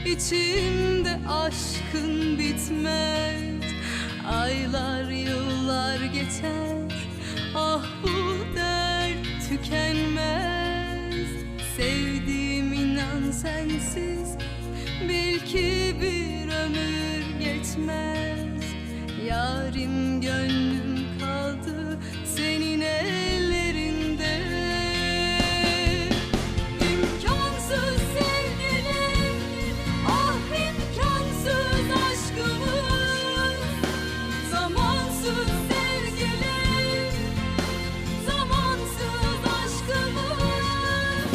İçimde aşkın bitmez. Aylar yıllar geçer, ah bu dert tükenmez. Sevdiğim inan sensiz, bil ki bir ömür geçmez. Yarim gönlüm kaldı senin ellerinde. İmkansız sevgilim, ah imkansız aşkımız. Zamansız sevgilim, zamansız aşkımız.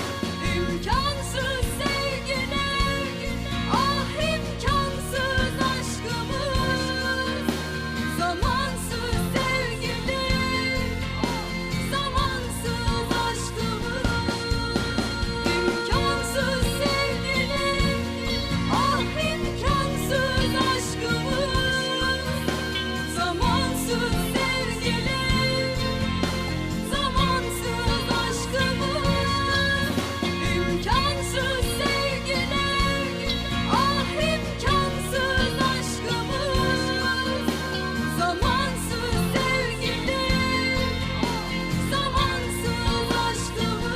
İmkansız sevgilim, ah imkansız aşkımız. Zamansız sevgilim, zamansız aşkımız. İmkansız sevgilim, ah imkansız aşkımız. Zamansız sevgilim, zamansız aşkımız. İmkansız sevgilim, ah imkansız aşkımız. Zamansız sevgilim, zamansız aşkımız.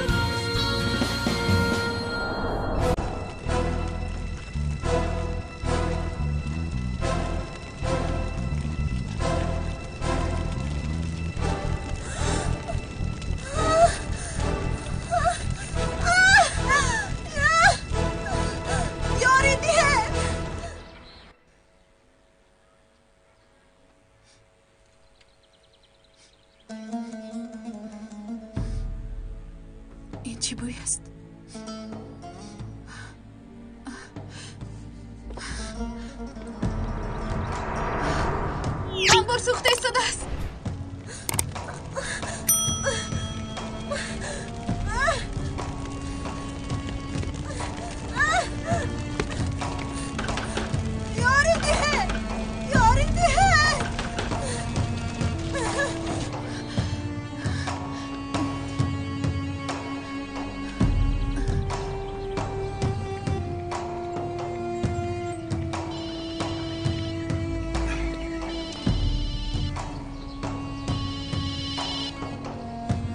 Ёрӣ диҳед! Ин чӣ бӯй аст? Анбор сӯхта истодааст. Ёрӣ диҳед! Ёрӣ диҳед!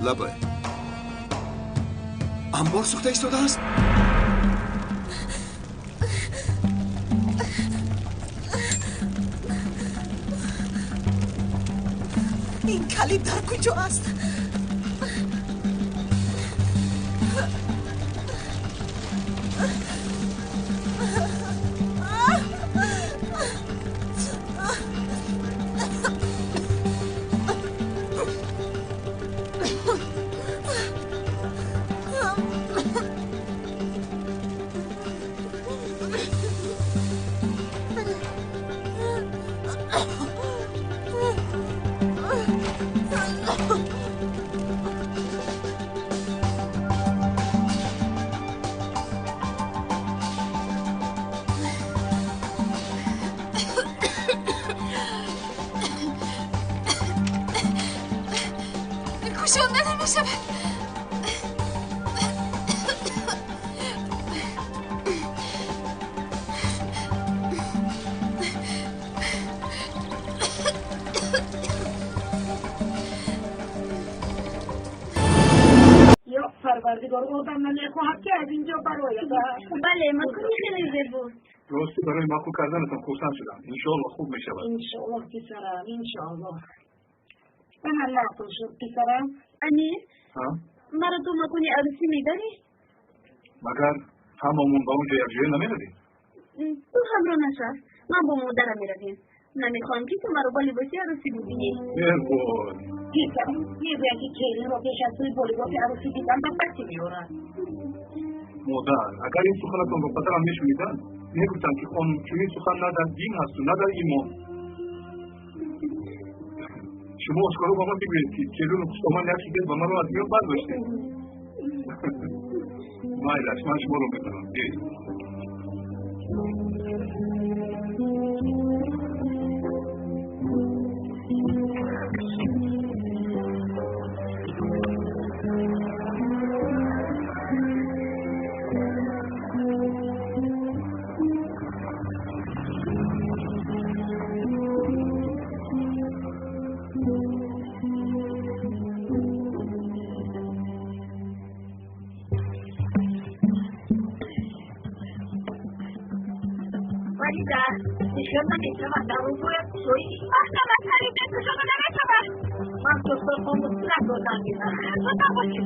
Лабай, анбор сӯхта истодааст. Ин калид дар куҷо аст? Кушонда намешавад. Ё Парвардигор, одам намехоҳад, ки аз инҷо барояд. Бале, макони хеле зебост. Рости, барои маъқул карданатон хурсанд шудам. Иншоалло, хуб мешавад. Иншоаллоҳ, писарам, иншоаллоҳ. Ба ман маъқул шуд, писарам. Амир, Ҳа? маро ту макони арӯсӣ мебарӣ? Магар ҳамамон ба он ҷо якҷоя намеравем? Ту ҳамроҳ нашав, ман бо модарам меравем. Намехоҳам, ки ту маро бо либоси арӯсӣ бибинӣ. Э вой! Писарам, мегӯянд, ки келинро пеш аз тӯй бо либоси арӯсӣ дидан бадбахтӣ меорад. Модар, агар ин суханатонро падарам мешуниданд, мегуфтанд, ки хонум, чунин сухан на дар дин ҳасту, на дар имон. Шумо ошкоро ба ман бигӯед, ки келину хушдоман як шудед ва маро аз миён бардоштед. Майлаш, ман шуморо мебарам. Биёед. Ин хел намешавад, дар он бояд кушоӣ. Маҳкам аст, Фарида, кушода намешавад. Ман дастархонро як бор занг мезанам. Зудтар бошед.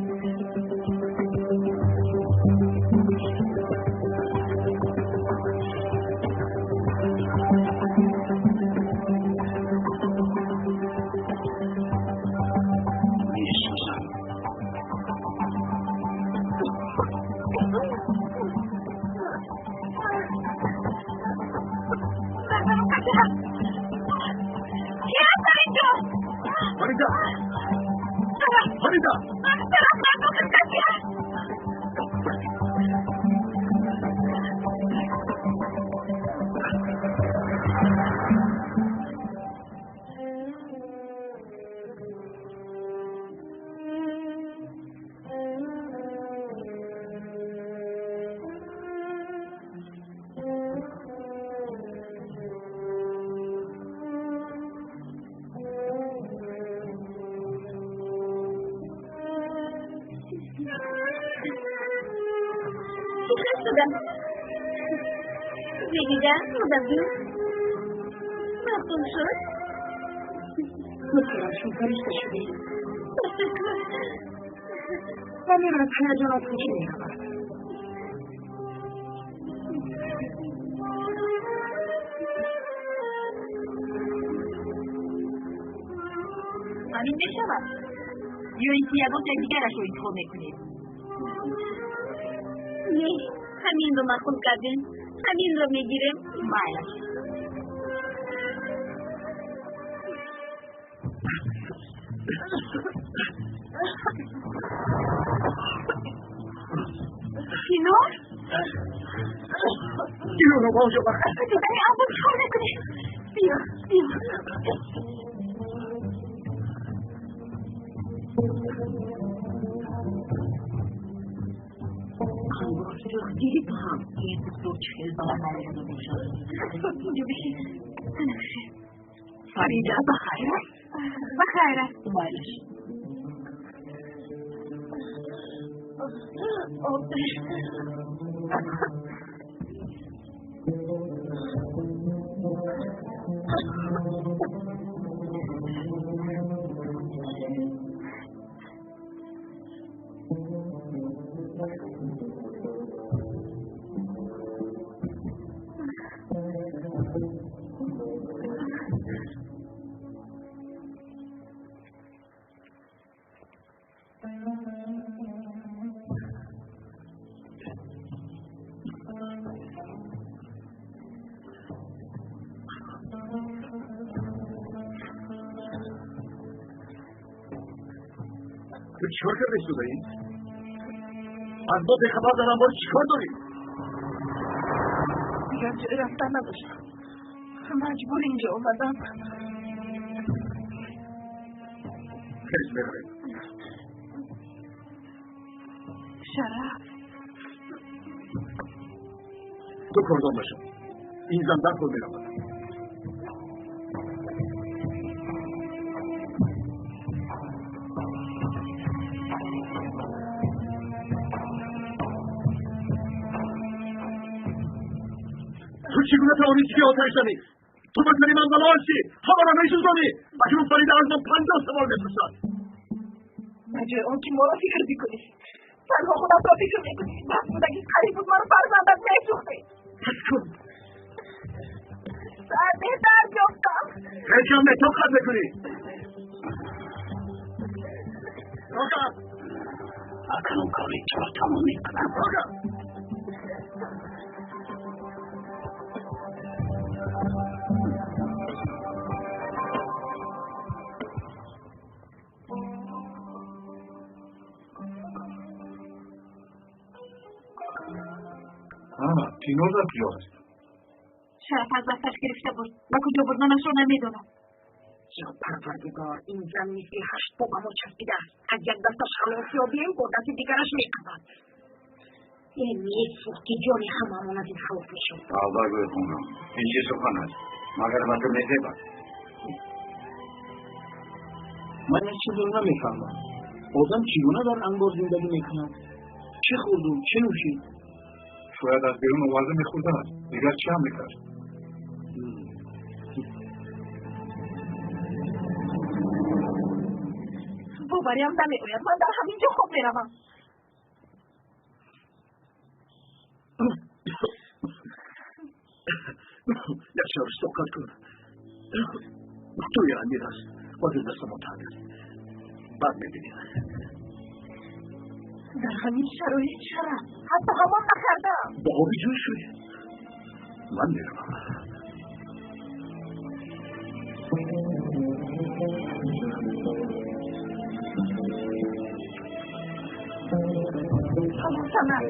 Месӯзам. Мардум касе ҳаст? Ки ҳаст дар инҷо? Фарида! Фарида! Тараф мардум касе ҳаст? Чӣ хел шудам? Зебида, модарҷон, маъқул шуд? Муҳтарам, шумо фаришта шудед. Ташаккур. Вале аз ҳаяҷонат ҳуш меравад. Ҳамин мешавад ё ин ки ягон як дигарашро интихоб мекунед? Не, ҳаминро маъқул кардем, ҳаминро мегирем. Майлаш. Кино? Киноро ба онҷо бар. Дидани анбор чӣ кор мекунӣ? Биё, биё. Анбор сӯхтири ту ҳам ин духтур чӣ хел ба ман нарида бошад. Инҷо бишин. Ана бишин. Фарида, ба хайр аст? Ба хайр аст. Майлаш. Ту чӣ кор карда истодаӣ? Аз мо бехабар дар анбор чӣ кор дорӣ? Дигар ҷое рафтан надоштам. Маҷбур инҷо омадам. Хез, меравем. Шараф. Ту кордон нашав. Ин зан дар кор меравад. Ту чӣ гуна тавонисти ки оташ занӣ? Ту ба сари ман бало ҳастӣ, ҳамаро месӯзонӣ. Акнун Фарида аз ман 50 савол мепурсад. Ба ҷои он ки моро фикр бикунӣ, танҳо худатро фикр мекунӣ. Бас будаги қариб буд маро фарзандат месӯхтӣ. Бас кун. Сар бедард ёфтам. Ҳеҷам метоқат мекунӣ. Рога! Акнун кори туро тамом мекунам. Рога! Тинор дар куҷо аст? Шараф аз дасташ гирифта буд. Ба куҷо бурданашро намедонам. Ё Парвардигор, ин зан мисли ҳашт по ба мо часпидааст. Аз як дасташ халос ёбем, бо дасти дигараш меқабад. Месӯхт ки ҷони ҳамаамон аз ин халос мешуд. Тавба гӯй, хонум, ин чӣ сухан аст? Магар ба ту мезебад? Ман як чизро намефаҳмам. Одам чӣ гуна дар анбор зиндагӣ мекунад? Чӣ хӯрду чӣ нӯшид? Шояд аз берун оварда мехӯрдааст. Дигар чӣ ҳам мекард? Бовариам намеояд. Ман дар ҳамин ҷо хоб меравам. Як шаб тоқат кун. Тӯи Амир аст ва дил дастамон танг аст. Баъд мебинем. Дар ҳамин шароит чара? Ҳатто ҳамон накардам. Ба оби ҷӯй шуд. Ман меравам. Самар.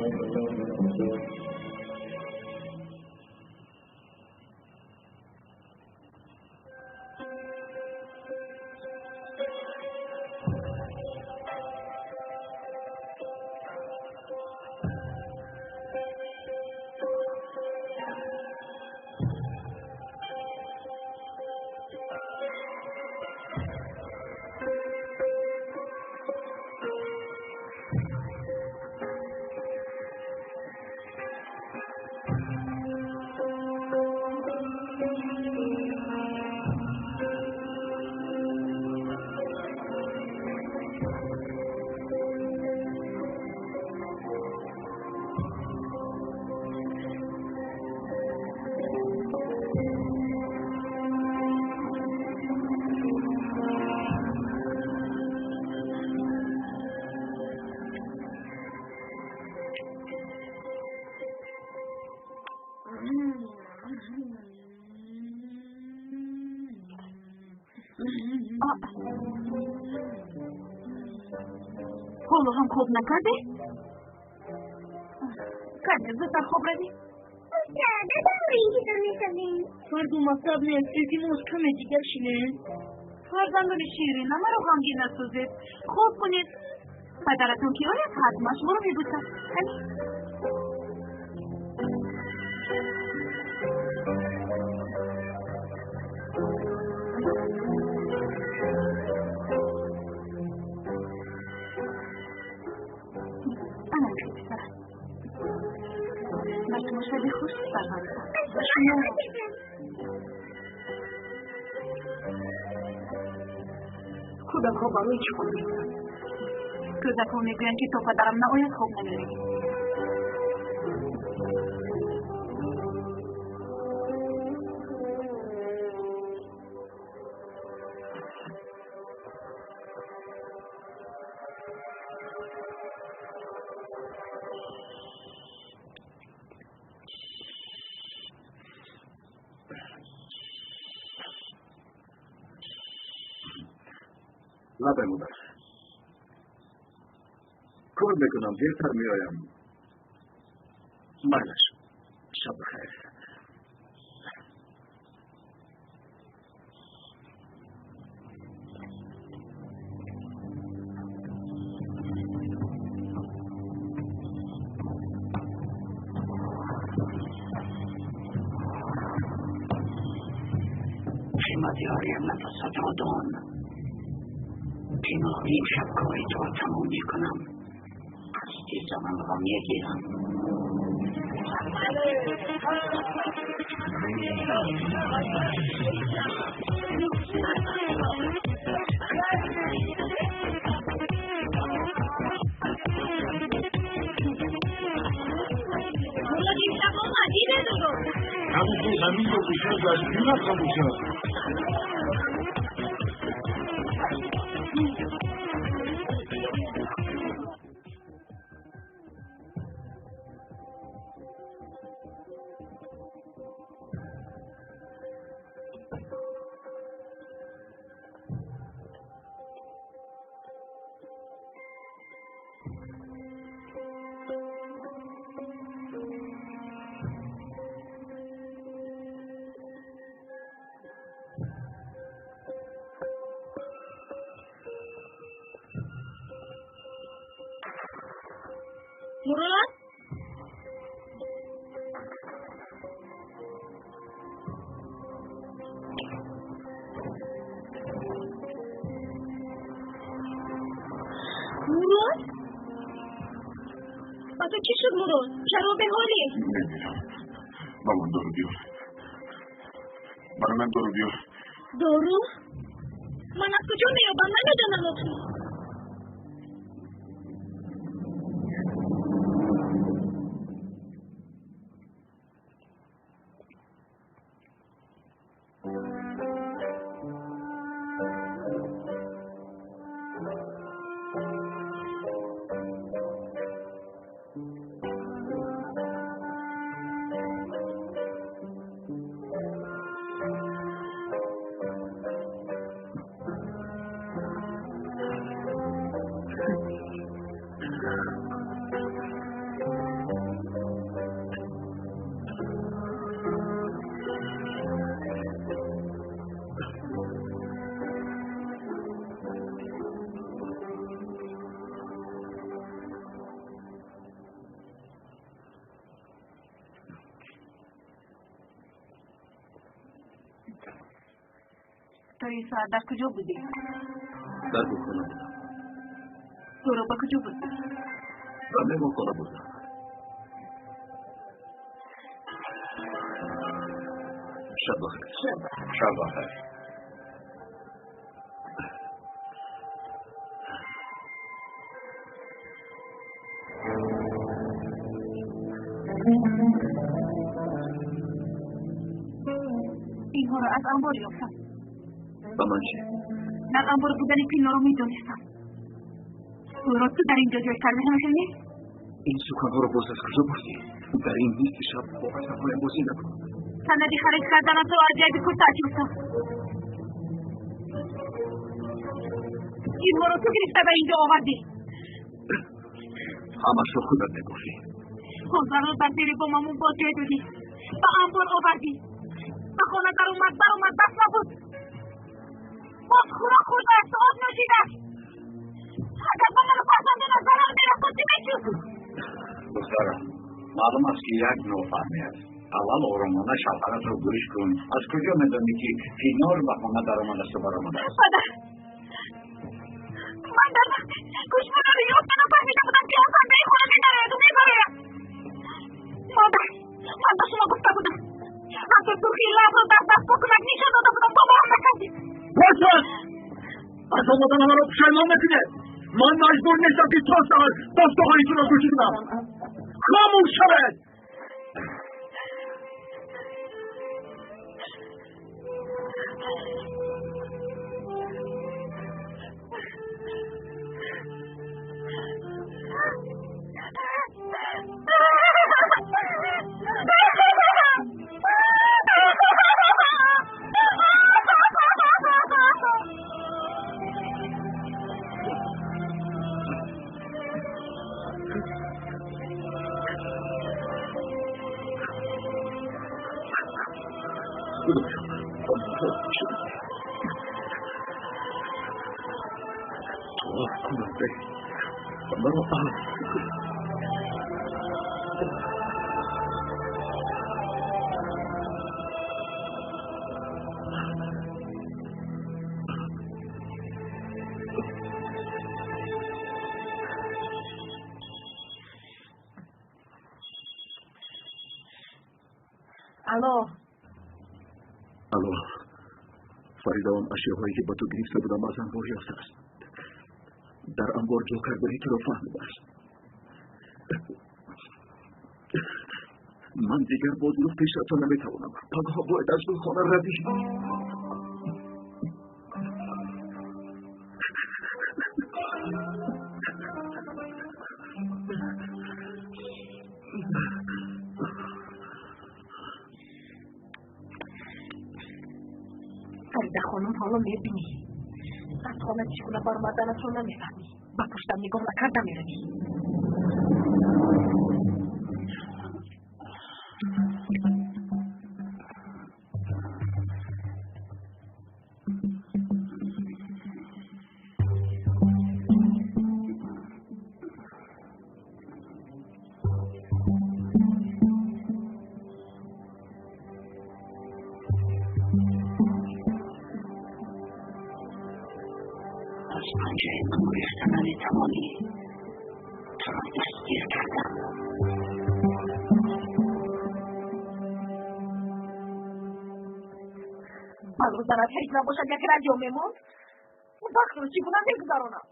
Ҳоло ҳам хоб накардӣ? Кане, зудтар хоб равӣ. Фардо мактаб нест, илтимос, каме дигар шинем. Фарзандони ширина, маро ғамгин насозед. Хоб кунед. Падаратон ки ояд, ҳатман шуморо мебӯсад. Кани? Шаби хуш, фарзандам. Кӯдакҳо барои чӣ хоб мекунанд? Кӯдакҳо мегӯянд, ки то падарам наояд, хоб намеравем. Лабай, модар. Кор мекунам, дертар меоям. Майлаш. Шаб бахайр. Қиматиҳоям нафасатро дон. Пинҳонӣ имшаб кори туро тамом мекунам. Қасди заманро мегирам. Ҳамин гӯша дар хомӯша. Мурод? Мурод? Ба ту чӣ шуд, Мурод? Чаро беҳолӣ? Намедонам. Ба ман дору биёр. Барои ман дору биёр. Дору? Ман аз куҷо меёбам? Намедонам охир. То ин соат дар куҷо будӣ? Дар гулхона будам. Туро ба куҷо бурдӣ? Ба меҳмонхона бурдам. Шаб бахайр. Шаб бахайр. Инҳоро аз анбор ёфтам. Ба ман чӣ? Дар анбор будани пинноро медонистам. Ӯро ту дар ин ҷо ҷой карда ҳамашон нест? Ин суханҳоро боз аз куҷо бурдӣ? Дар ин нисфи шаб бо асабҳоям бозӣ накун. Санади харид карданатро аз ҷайби куртаат ёфтам. Инҳоро ту гирифта ба ин ҷо овардӣ. Ҳамашро худат мегуфтӣ. Хонзарро дар зери бомамон боз ҷой додӣ. Ба анбор овардӣ. Ба хона даромад, баромад, бас набуд. Боз хӯрок хӯрдааст, об нӯшидааст. Агар ба ману фарзандонат зарар мерасод, чӣ мешуд? Духтарам, маълум аст, ки як нофаҳмӣ аст. Аввал оромона шавҳаратро гӯш кун. Аз куҷо медонӣ, ки финор ба хона даромадасту баромадааст? Падар, ман дар вақти гӯшвораро ёфтанам фаҳмида будам, ки аз андаи хона медарояду мебарояд. Модар, ман ба шумо гуфта будам. Ҳатто сурхи лабро дар даст покунак нишон дода будам, боварам накардед. Бошад! Аз омадана маро пушаймон мекунед. Ман маҷбур нестам, ки то саҳар дастҳои туро гӯшӣ кунам. Хомӯш шавед! Дуо кунам, маро афв кун. Алло. Алло. Фарида, он ашёҳое, ки ба ту гирифта будам, аз анбор ёфтааст. Дар анбор ҷо кардани туро фаҳмидааст. Ман дигар бо дурӯғ пеш рафта наметавонам. Пагоҳ бояд аз гулхона равӣ. Фарида хонум, ҳоло мебинӣ. Аз хона чӣ гуна баромаданатро намефаҳмӣ. Ба пуштам нигоҳ накарда меравӣ. Аз панҷаи ман гурехта наметавонӣ. Туро дастгир кардам. Бало занат ҳеҷ набошад, як радио мемонд. Вақтро чӣ гуна мегузаронам?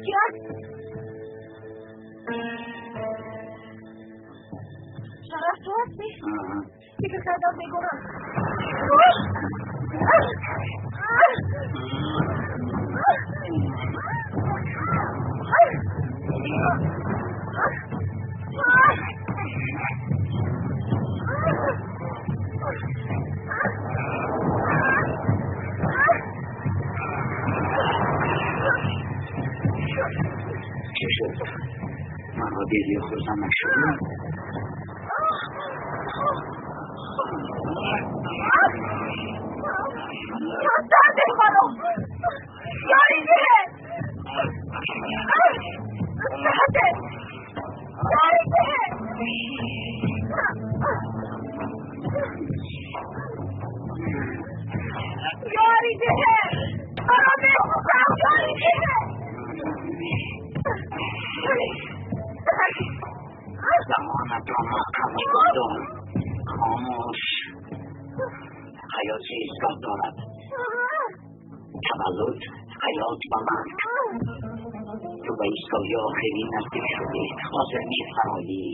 Кӣ аст? Шараф, ту ҳастӣ? Фикр кардам мегӯрам. Чӣ шуд? Маро диди, хурсанд нашудӣ? Дарде маро! Ёрӣ деҳ! Дарде! Ёрӣ деҳ! Ёрӣ деҳ! Маро мекушам! Ёрӣ деҳ! Замонатро маҳкам нигоҳдор. Хомӯш. Ҳаёт истгоҳ дорад. Таваллуд, ҳаёт ва марг. Ту ба истгоҳи охирин наздик шудӣ. Ҳозир мефароӣ.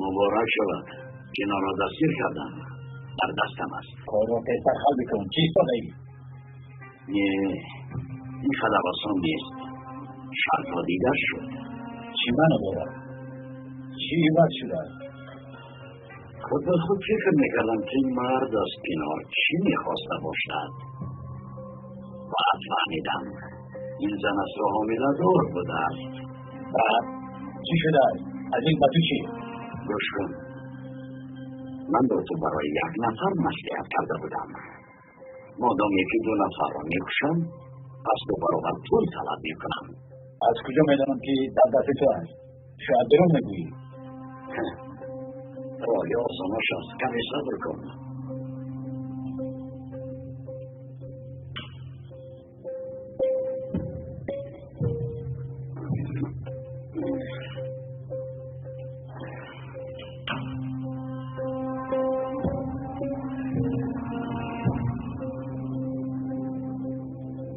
Муборак шавад. Киноро дастгир кардам. Дар дастам аст. Корро тезтар ҳал бикун. Чӣ истодаӣ? Не, ин қадар осон нест. Шартҳо дигар шуд. Чӣ маъно дорад? Чӣ иваз шудааст? Худ ба худ фикр мекардам, ки ин мард аз кинор чӣ мехоста бошад. Баъд фаҳмидам, ин зан аз ӯ ҳомиладор будааст. Баъд чӣ шудааст? Аз ин ба ту чӣ? Гӯш кун. Ман бо ту барои як нафар маслиҳат карда будам. Модоме ки ду нафарро мекушам, пас ду баробар пул талаб мекунам. Аз куҷо медонам, ки дар дасти ту аст? Шояд дурӯғ мегӯӣ. Роҳи осонаш аст. Каме сабр кун.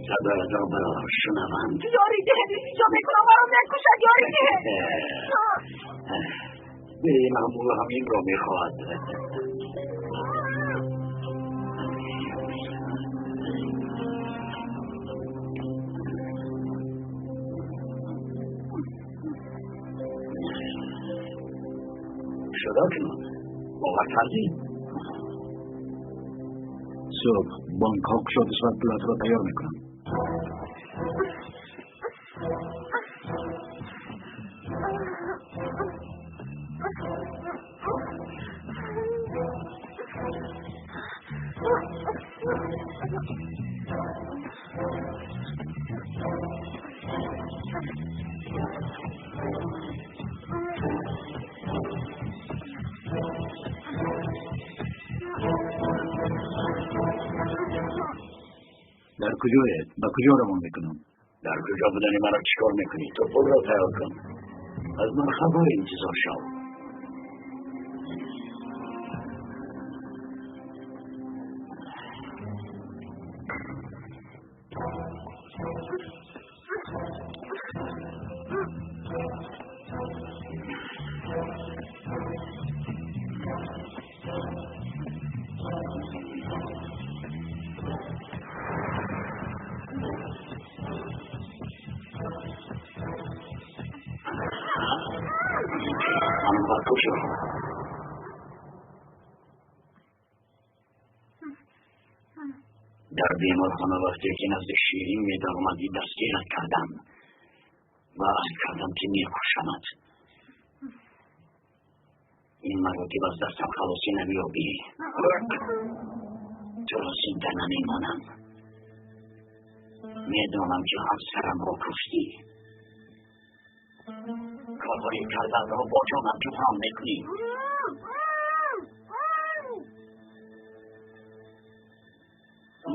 Садоятро барор шунаванд. Ёрӣ деҳ! Ҷо мекунам, маро мекушад! Ёрӣ деҳ! Бинам, ӯ ҳаминро мехоҳад. Шуда кунун. Бовар кардӣ? Субҳ бонкҳо кушода шавад, пулатро тайёр мекунам. Дар куҷоед? Ба куҷо равон мекунам? Дар куҷо будани маро чӣ кор мекунӣ? Ту пулро тайёр кун. Аз ман хабар интизор шав. Дар беморхона вақте ки назди Ширин медаромадӣ, дастгират кардам ва аҳд кардам, ки мекушамат. Ин маротиб аз дастам халосӣ намеёбӣ. Туро зинда намемонам. Медонам, ки ҳамсарамро куштӣ. Корҳои карданро бо ҷонам ҷуброн мекунӣ.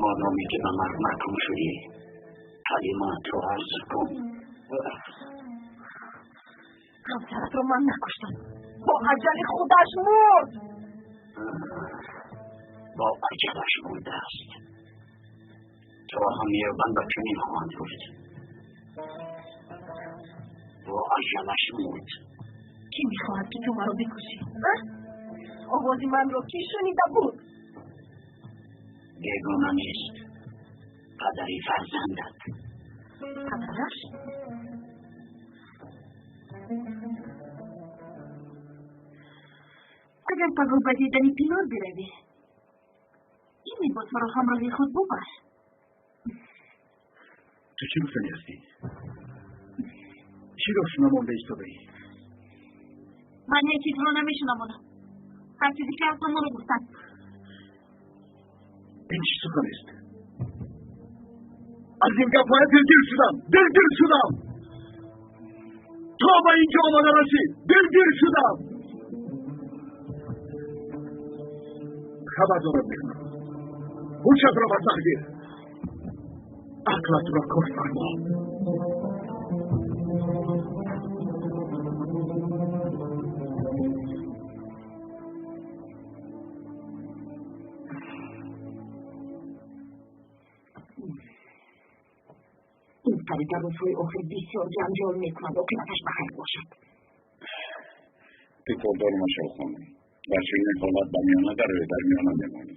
Модоме ки ба марг маҳкум шудӣ, калимаатро ҳозир кун. Ҳамсаратро ман накуштам. Бо аҷали худаш мурд. Бо аҷалаш мурдааст. Туро ҳам меёбанд ва чунин хоҳанд гуфт. Бо аҷалаш мурд. Кӣ мехоҳад, ки ту маро бикушӣ? Овози манро кӣ шунида буд? Бегона нест. Падари фарзандат. Падараш? Агар пагоҳ ба дидани Пинор биравӣ, ин либосҳоро ҳамроҳи худ бубар. Ту чӣ гуфтанӣ ҳастӣ? Чиро шунавонда истодаӣ? Ман ҳеҷ чизро намешунавонам. Ҳар чизе ки ҳаст ҳамонро гуфтам. Ин чӣ суханест? Аз ин гапҳоя дилгир шудам, дилгир шудам. То ба ин ҷо омада расид, дилгир шудам. Хабардорат мекунам. Ҳушатро бар сар гир. Ақлатро кор фармо. Ин Фарида рӯзҳои охир бисёр ҷанҷол мекунад, оқибаташ ба хайр бошад. Ту кордор машав, хонум. Дар чунин ҳолат ба миёна дароӣ, дар миёна мемонӣ.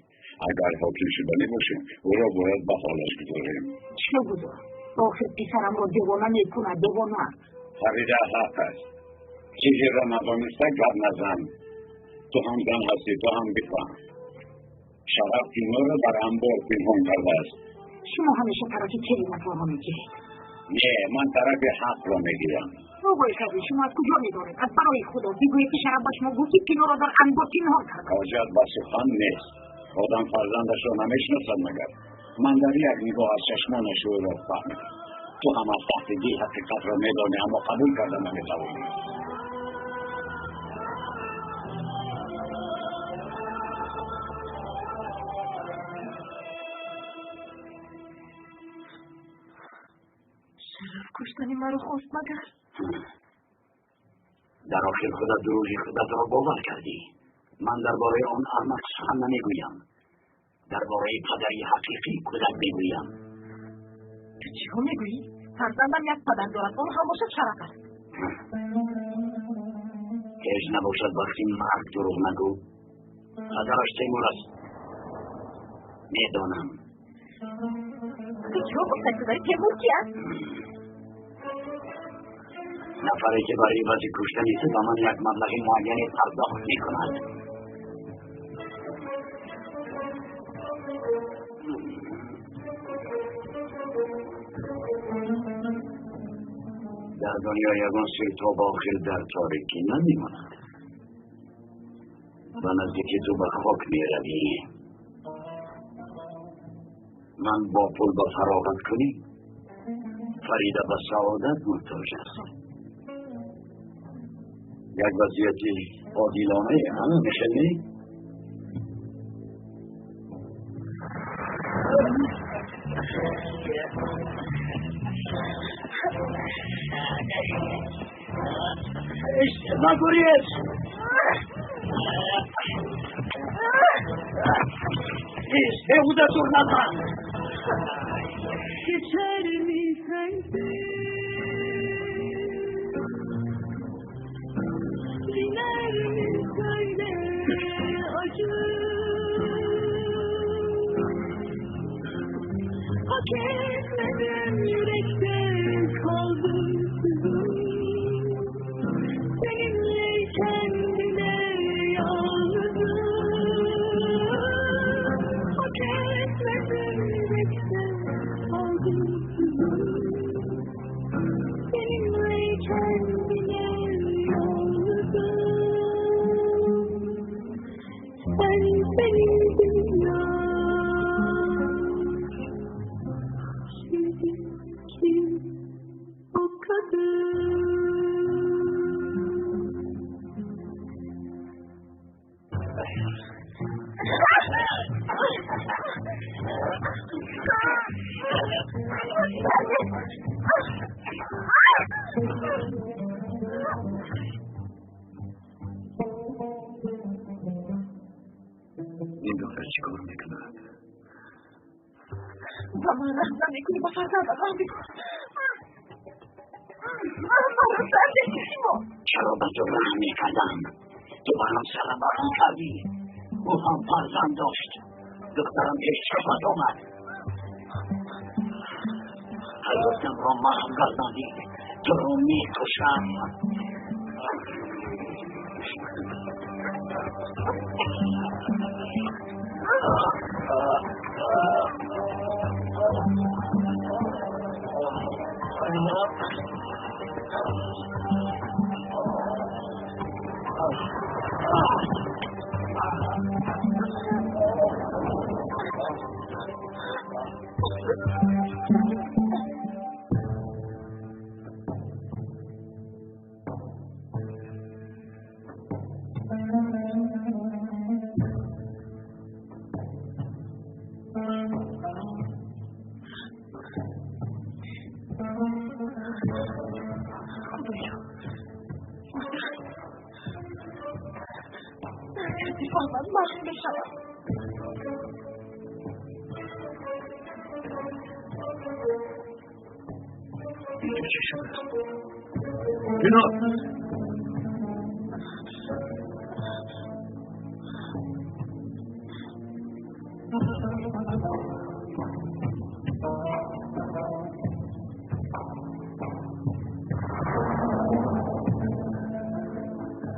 Агар ҳоким шуданӣ бошем, ӯро бояд ба ҳолаш гузорем. Чӣ гузор? Охир писарамро девона мекунад, девона. Фарида ҳақ аст. Чизеро надониста гап назан. Ту ҳам зан ҳастӣ, ту ҳам бифаҳм. Шараф Пинорро дар анбор пинҳон кардааст. Шумо ҳамеша тарафи келинатонро мегиред. Не, ман тарафи ҳақро мегирам. Оғои Кабир, шумо аз куҷо медонед? Аз барои Худо бигӯед, ки Шараф ба шумо гуфт, ки Пинорро дар анбор пинҳон кардааст. Ҳоҷат ба сухан нест. Одам фарзандашро намешиносад магар? Ман дар як нигоҳ аз чашмонаш ӯро фаҳмидам. Ту ҳам аз таҳти дил ҳақиқатро медонӣ, аммо қабул карда наметавонӣ. Шараф куштани маро хост магар? Дар охир худат дурӯғи худатро бовар кардӣ. Ман дар бораи он амак сухан намегӯям. Дар бораи падари ҳақиқии кӯдак мегӯям. Ту чиҳо мегӯӣ? Фарзандам як падар дорад, он ҳам бошад Шараф аст. Ҳеҷ набошад вақти марг дурӯғ нагӯ. Падараш Темур аст. Медонам. Ту чиҳо гуфтаи ту дари Темур ки аст? Нафаре ки барои ивази куштани ту ба ман як маблағи муайяне пардохт мекунад. Дар дунё ягон сир то ба охир дар торикӣ намемонад. Ба наздики ту ба хок меравӣ. Ман бо пул ба фароғат кунӣ? Фарида ба саодат муҳтоҷ аст. Як вазъияти одилонае, ҳа, михел не? Нагурез! Беҳуда зур назан! Geçer mi sensiz? Diner mi söyle acı? Hak etmedim yürekte kaldı sızım. Seninleyken bile yalnızım. Hak etmedim yürekte kaldı sızım. Seninleyken bile yalnızım. Sen benim dünyam. Şimdi kim o kadın? Ин духтар чӣ кор мекунад? Ба ман раҳм намекунӣ, ба фарзандат раҳм бикун. Маро сар мекушӣ мо. Чаро ба ту раҳм мекардам? Ту ба ҳамсарам барҳам кардӣ. Ӯ ҳам фарзанд дошт. Духтарам пеш чашмат омад. Ҳаётамро маҳв гардондӣ. Туро мекушам. Пинор!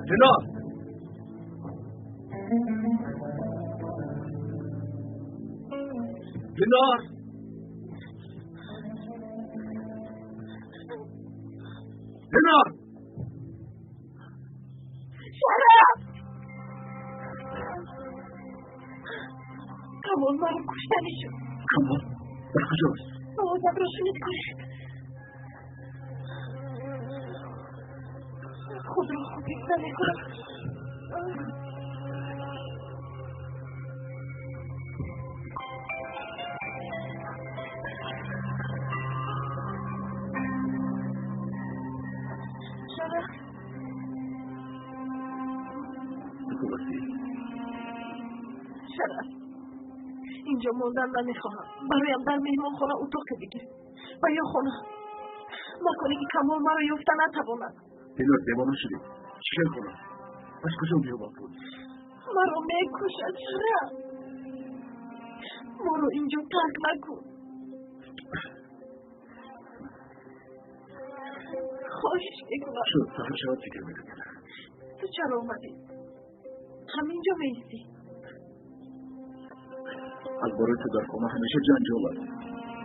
Пинор! Пинор! Пинор! Шараф! Камол маро куштанӣ шуд. Камол дар куҷост? Овозамро шунид кунед. Худро хуб ҳис намекунам. Шараф! Ту хуб ҳастӣ? Шараф! Инҷо мондан намехоҳам. Бароям дар меҳмонхона утоқе бигир ва ё хона. Маконе ки Камол маро ёфта натавонад. Пинор, девона шудӣ? Чӣ хел хона? Аз куҷо меёбам пул? Маро мекушад, Шараф. Моро инҷо тарк накун. Хоҳиш мекунам. Шуд, саҳар шавад фикр мекунем. Ту чаро омадӣ? Ҳаминҷо меистӣ? Аз бораи ту дар хона ҳамеша ҷанҷол аст.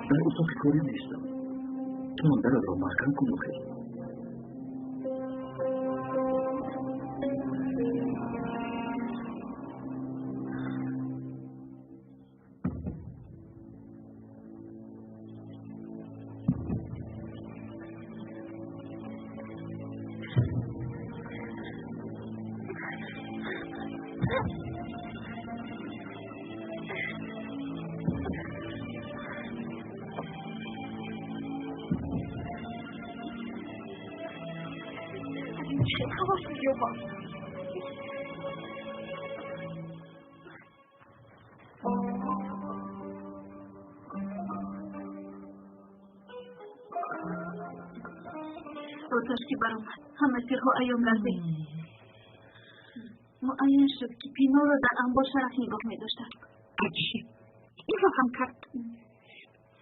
Дар утоқи корӣ меистам. Ту он даратро маҳкам кун охир. Чӣ халос меёбам? Оташ ки баромад, ҳама сирҳо аён гардид. Муайян шуд, ки Пинорро дар анбор Шараф нигоҳ медоштад. Аҷиб! Инро ҳам кард.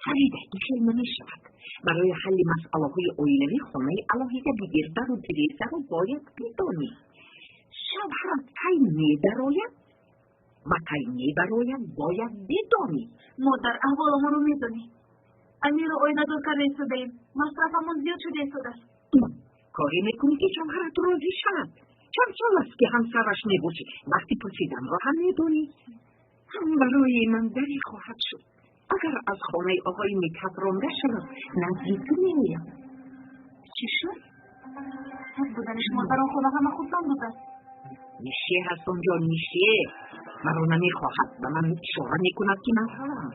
Фарида, ин хел намешавад. Барои ҳалли масъалаҳои оилавӣ хонаи алоҳида бигир. Дару тирезаро бояд бидонӣ. Шавҳарат кай медарояд ва кай мебарояд бояд бидонӣ. Модар, аҳволамонро медонӣ. Амирро оиладор карда истодаем. Масрафамон зиёд шуда истодааст. Коре мекунӣ, ки шавҳарат розӣ шавад. Чанд сол аст, ки ҳамсараш мебошӣ. Вақти пурсиданро ҳам медонӣ. Ҳам барои ман даре хоҳад шуд. Агар аз хонаи оғои Мидҳат ронда шавам, назди ту меоям. Чӣ шуд? Аз будани шумо дар он хона ҳама хурсанд буданд. Нише ҳаст онҷо, нише. Маро намехоҳад, ба ман ишора мекунад, ки ман равам.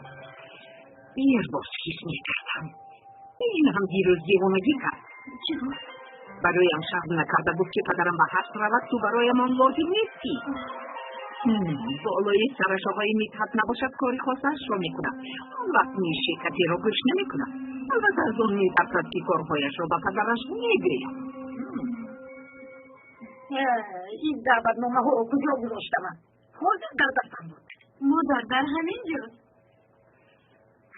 Дер боз ҳис мекардам. Ин ҳам дирӯз девонагӣ кард. Чӣ гуфт? Бароям шарм накарда гуфт, ки падарам ба ҳаст равад, ту бароям он лозим нестӣ. Болои сараш оғои Мидҳат набошад, кори хосаашро мекунад. Он вақт Нише касеро гӯш намекунад. Албатта аз он метарсад, ки корҳояшро ба падараш мегӯяд. Ин даъватномаҳоро куҷо гузоштаман? Ҳозир дар дастам буд. Модар, дар ҳамин ҷост.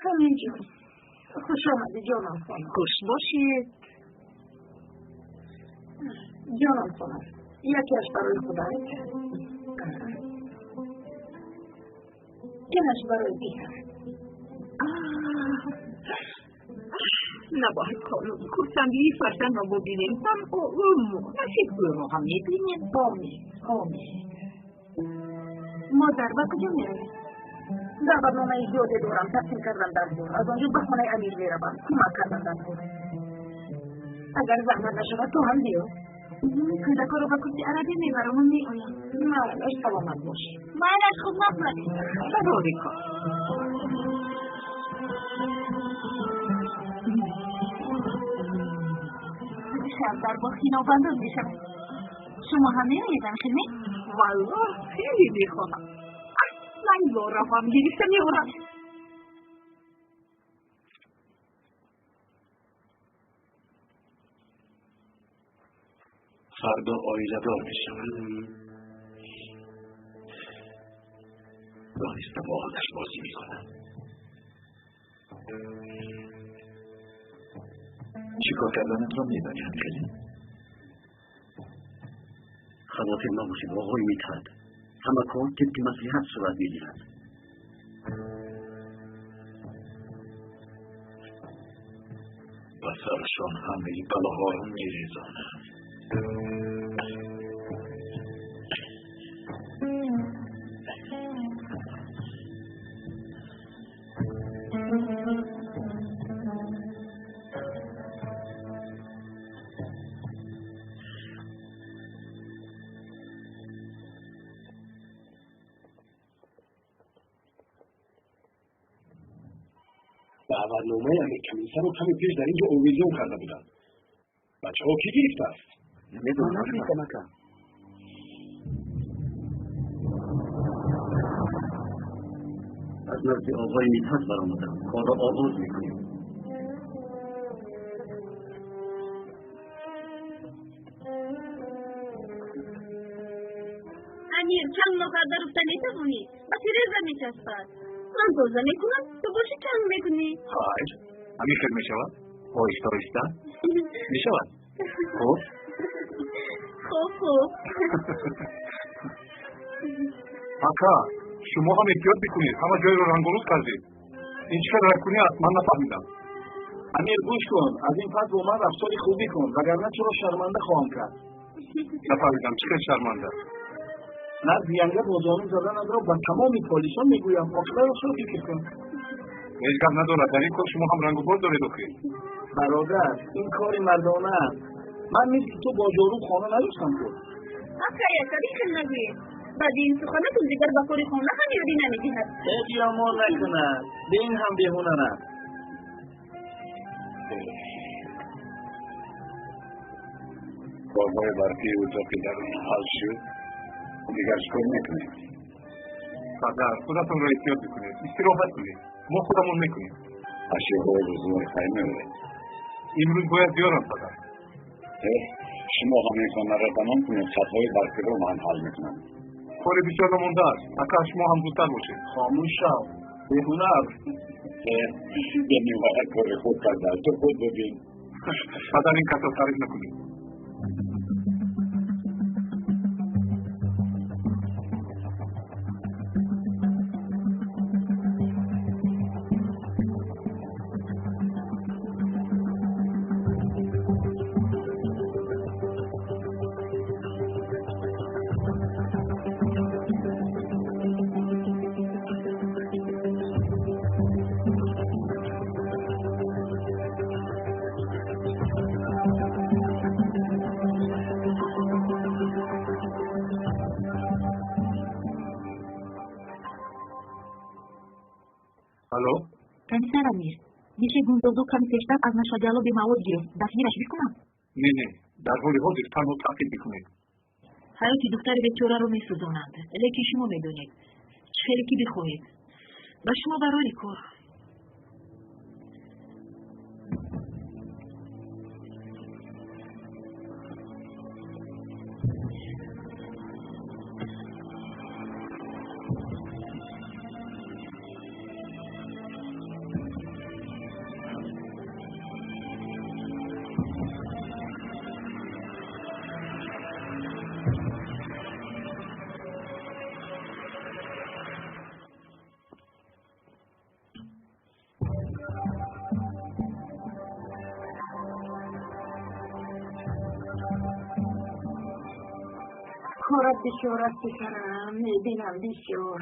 Ҳамин ҷост. Хуш омадӣ, ҷонам хонум. Хуш бошед. Ҷонам хонум, якеаш барои худат, инаш барои дигар. Набояд хонум, хурсандии фарзандро бубинем. Танҳо ӯ насиб ӯро ҳам мебинем. Омин, омин. Модар, ба куҷо меравед? Даъватномаи зиёде дорам, тақсим кардан дар кор. Аз он ҷо ба хонаи Амир меравам, кӯмак кардан дар кор. Агар заҳмат нашавад, ту ҳам биё. Кӯдакоро ба курси арабӣ мебарам ва меоям. Майлаш, саломат бош. Майлаш, хуб наплат. Барори кор. Шаб дар боғ хинобандоз мешавад. Шумо ҳам меоед, анхелме? Валлоҳ, хеле мехоҳам. Лайлоро ҳам гирифта меорам. Фардо оиладор мешавад. Дониста бо оташ бозӣ мекунам. Чӣ кор карданатро медонӣ, Анхеле? Хавотир набошед, оғои Мидҳат. Ҳама кор тибқи маслиҳат сурат мегирад. Ба сарашон ҳамаи балоҳоро мерезонам. Даъватномаи Амир Каминсаро каме пеш дар ин ҷо овезон карда буданд. Бачаҳо кӣ гирифтааст? Намедонам, ака. Аз назди оғои Мидҳат баромадам. Корро оғоз мекунем. Амир, чанд нокарда руфта метавонӣ? Ба тиреза мечаспад. Ман тоза мекунам, ту боши чанг мекунӣ. Хайр, ҳамин хел мешавад. Оҳиста оҳиста мешавад. Хуб. Хуб, хуб. Ака, шумо ҳам эҳтиёт бикунед. Ҳама ҷойро ранголуд кардед. Ин чӣ хел рангкунӣ аст? Ман нафаҳмидам. Амир, гӯш кун. Аз ин пас бо ман рафтори хубӣ кун, вагарна туро шарманда хоҳам кард. Нафаҳмидам, чӣ хел шарманда? Назди янга бо зону заданатро ба тамоми полисон мегӯям. Оқибаташро фикр кун. Ҳеҷ гап надорад. Дар ин кор шумо ҳам рангубор доред охир. Бародар, ин кори мардона аст. Ман мисли ту бо ҷоруб хона надоштам ку. Акай, ака, бихел нагӯед. Баъди ин суханатон дигар ба кори хона ҳам ёрӣ намедиҳад. Ҳеҷ ёмон накунад. Бе ин ҳам беҳунар аст. Корҳои барқии утоқи дарун ҳал шуд. Дигар чӣ кор мекунед? Падар, худатонро эҳтиёт бикунед. Истироҳат кунед. Мо худамон мекунем. Ашёҳои рӯзгори хай меоред? Имрӯз бояд биёрам, падар. Шумо ҳамин хонаро тамом кунед, хатҳои барқиро ман ҳал мекунам. Кори бисёр намондааст. Ака, шумо ҳам зудтар бошед. Хомӯш шав. Беҳунар. Бениҳоят кори хуб кардааст. Ту худ бибин. Падар, ин касро таъриф накунед. Алло? Комиссар Амир, мисли Гунзодо ками пештар аз нашъаҷалоби мавод гирифт. Дастгираш бикунам? Не, не, дар ҳоли ҳозир танҳо таъқиб бикунед. Ҳаёти духтари бечораро месӯзонанд. Лекин шумо медонед, чӣ хеле ки бихоҳед. Ба шумо барори кор. Корат бисёр аст, писарам, мебинам бисёр.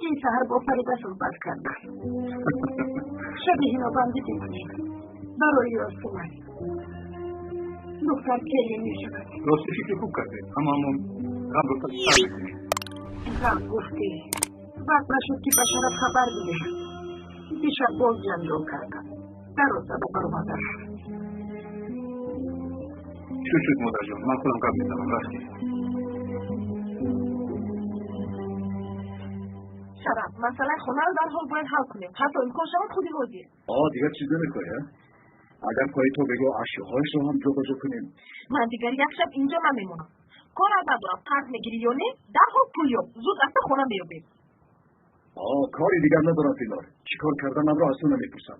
Ин саҳар бо Фарида суҳбат кардам. Шаби ҳинобандӣ бимонед. Барои Ёсуман. Духтар келин мешавад. Рости фикри хуб кардед, ҳамаамон ғамро сар мекунем. Ғам гуфтӣ. Вақт нашуд, ки ба Шараф хабар бидиҳам. Дишаб боз ҷанҷол кардам. Даро зада баромада рафт. Шуд, шуд, модарҷон, ман худам гап мезанам, рафтем. Шараф, масъалаи хонаро дарҳол бояд ҳал кунем. Ҳатто имкон шавад худи ҳозир. Дигар чиз намехоҳӣ, а? Агар хоҳӣ то бегоҳ ашёҳояшро ҳам ҷобаҷо кунем. Ман дигар як шаб инҷо намемонам. Корат надорам, қарз мегирӣ ё не, дарҳол пул ёб, зуд рафта хона меёбем. Кори дигар надорам, Пинор. Чӣ кор карданамро аз ту намепурсам.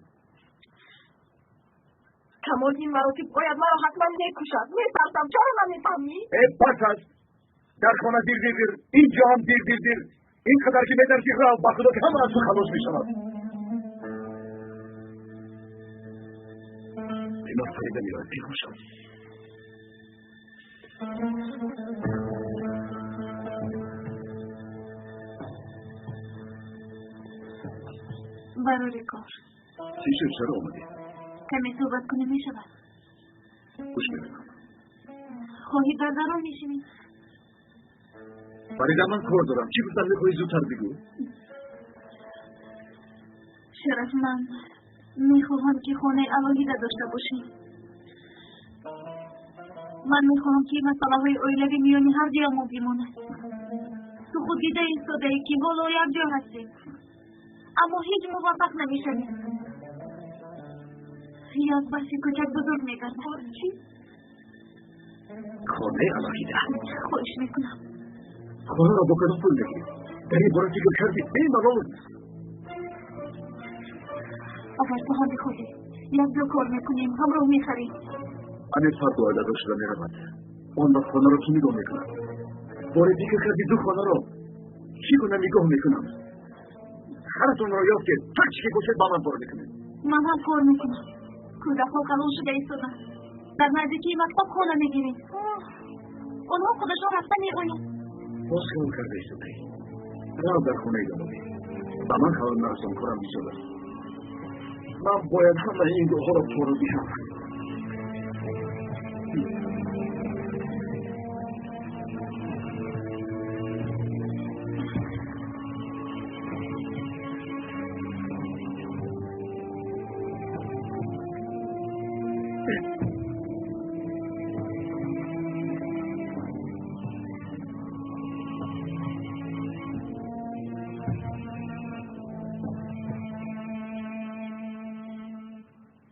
Камол ин маротиб бояд маро ҳатман мекушад. Метарсам, чаро намефаҳмӣ? Э, бас аст. Дар хона дир дир дир, инҷо ҳам дир дир дир. Ин қадар ки метарсӣ, рав, ба худо ки ҳама аз ту халос мешавад. Пинор, Фарида меояд, пинҳон шав. Барори кор. Чӣ шуд, чаро омадӣ? Каме суҳбат кунем мешавад? Гӯш мекунам. Хоҳӣ дар дарон мешинӣ? Фарида, ман кор дорам. Чӣ гуфтан мехоҳӣ, зудтар бигӯ. Шараф, ман мехоҳам, ки хонаи алоҳида дошта бошем. Ман мехоҳам, ки масъалаҳои оилавӣ миёни ҳар дуямон бимонад. Ту худ дида истодаӣ, ки ҳоло якҷо ҳастем, аммо ҳеҷ муваффақ намешавем. Як баҳси кӯчак бузург мегардад. Чӣ? Хонаи алоҳида? Хоҳиш мекунам. Хонаро бо кадом пул мегирӣ? Дар ин бора фикр кардӣ? Бемалол. Агар ту ҳам бихоҳӣ, якҷо кор мекунем, ҳамроҳ мехарем. Амир фарду оиладор шуда меравад. Он вақт хонаро кӣ нигоҳ мекунад? Боре фикр кардӣ, ду хонаро чӣ гуна нигоҳ мекунам? Харатонро ёфтед, ҳар чӣ ки бошед ба ман бор мекунед. Ман ҳам кор мекунам. Кӯдакҳо калон шуда истоданд. Дар наздикии мактаб хона мегирем. Онҳо худашон рафта меоянд. Боз хаёл карда истодаӣ. Рав, дар хона идома деҳ. Ба ман халал нарасон, корам бисёр аст. Ман бояд ҳамаи ин гулҳоро пора диҳам.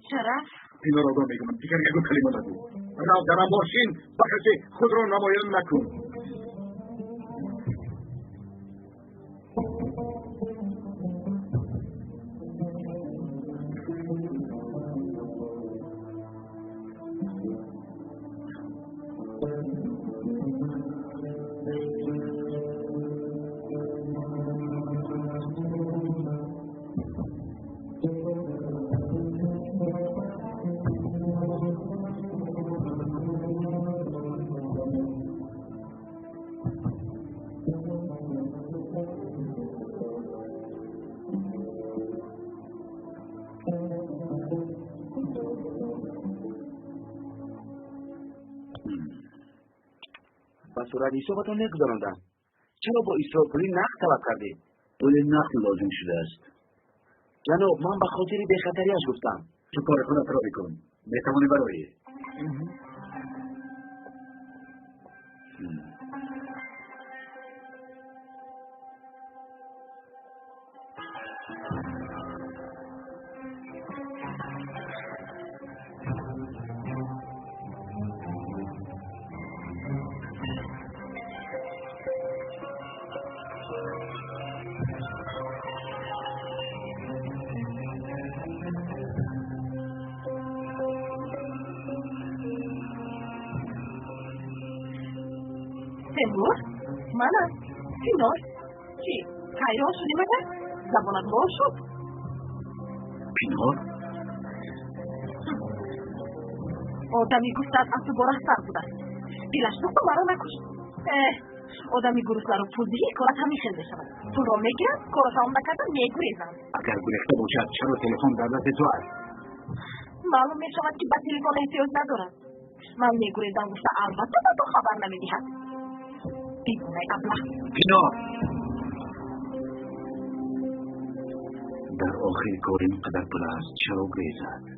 Шараф, Пинор, огоҳ мекунам, дигар ягон калима нагӯ. Рав, дар амбор шин, ба касе худро намоён накун. Ба сурати ҳисобатон мегузарондам. Чаро бо исрор пули нақд талаб кардед? Пули нақд лозим шудааст. Ҷаноб, ман ба хотири бехатариаш гуфтам. Ту кори худатро бикун. Метавонӣ бароӣ. Темур, манам, Пинор. Чӣ, ҳайрон шудӣ магар? Забонат лол шуд? Пинор? Одами гуфтад аз ту бораҳтар будааст. Дилаш сӯхту маро накушт. Одами гуруснаро пул диҳӣ, корат ҳамин хел мешавад. Пулро мегиранд, корро тамом накарда мегурезанд. Агар гурехта бошад, чаро телефон дар дасти ту аст? Маълум мешавад, ки ба телефон эҳтиёҷ надорад. Ман мегурезам гуфта, албатта ба ту хабар намедиҳад. Бегунаи аблаҳ. Пинор! Дар охири кор ин қадар пул аст, чаро гурезад?